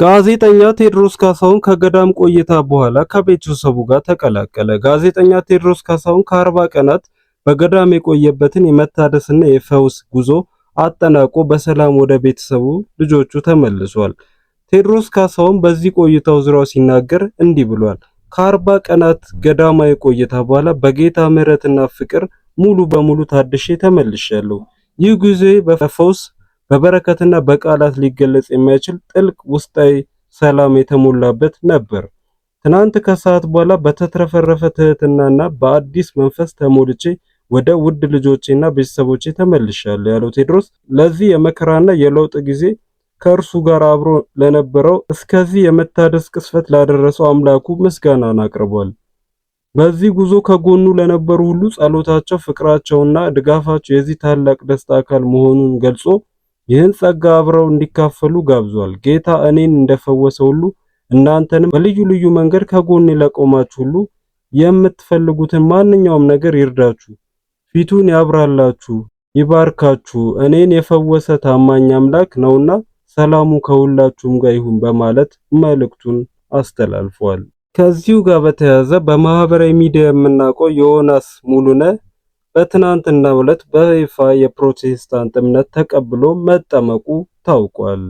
ጋዜጠኛ ቴዎድሮስ ካሳሁን ከገዳም ቆይታ በኋላ ከቤተሰቡ ጋር ተቀላቀለ። ጋዜጠኛ ቴዎድሮስ ካሳሁን ከ40 ቀናት በገዳም የቆየበትን የመታደስና የፈውስ ጉዞ አጠናቆ በሰላም ወደ ቤተሰቡ ልጆቹ ተመልሷል። ቴዎድሮስ ካሳሁን በዚህ ቆይታው ዙሪያው ሲናገር እንዲህ ብሏል። ከ40 ቀናት ገዳማዊ ቆይታ በኋላ በጌታ ምሕረትና ፍቅር ሙሉ በሙሉ ታድሼ ተመልሻለሁ። ይህ ጊዜ በፈውስ፣ በበረከትና በቃላት ሊገለጽ የማይችል ጥልቅ ውስጣዊ ሰላም የተሞላበት ነበር። ትናንት ከሰዓት በኋላ በተትረፈረፈ ትህትናና በአዲስ መንፈስ ተሞልቼ ወደ ውድ ልጆቼና ቤተሰቦቼ ተመልሻለሁ ያለው ቴዎድሮስ ለዚህ የመከራና የለውጥ ጊዜ ከእርሱ ጋር አብሮ ለነበረው፣ እስከዚህ የመታደስ ቅስፈት ላደረሰው አምላኩ ምስጋናን አቅርቧል። በዚህ ጉዞ ከጎኑ ለነበሩ ሁሉ ጸሎታቸው፣ ፍቅራቸውና ድጋፋቸው የዚህ ታላቅ ደስታ አካል መሆኑን ገልጾ ይህን ጸጋ አብረው እንዲካፈሉ ጋብዟል። ጌታ እኔን እንደፈወሰ ሁሉ እናንተንም በልዩ ልዩ መንገድ ከጎኔ ለቆማችሁ ሁሉ የምትፈልጉትን ማንኛውም ነገር ይርዳችሁ፣ ፊቱን ያብራላችሁ፣ ይባርካችሁ። እኔን የፈወሰ ታማኝ አምላክ ነውና ሰላሙ ከሁላችሁም ጋር ይሁን በማለት መልእክቱን አስተላልፏል። ከዚሁ ጋር በተያያዘ በማህበራዊ ሚዲያ የምናውቀው ዮናስ ሙሉነህ በትናንትናው ዕለት በይፋ የፕሮቴስታንት እምነት ተቀብሎ መጠመቁ ታውቋል።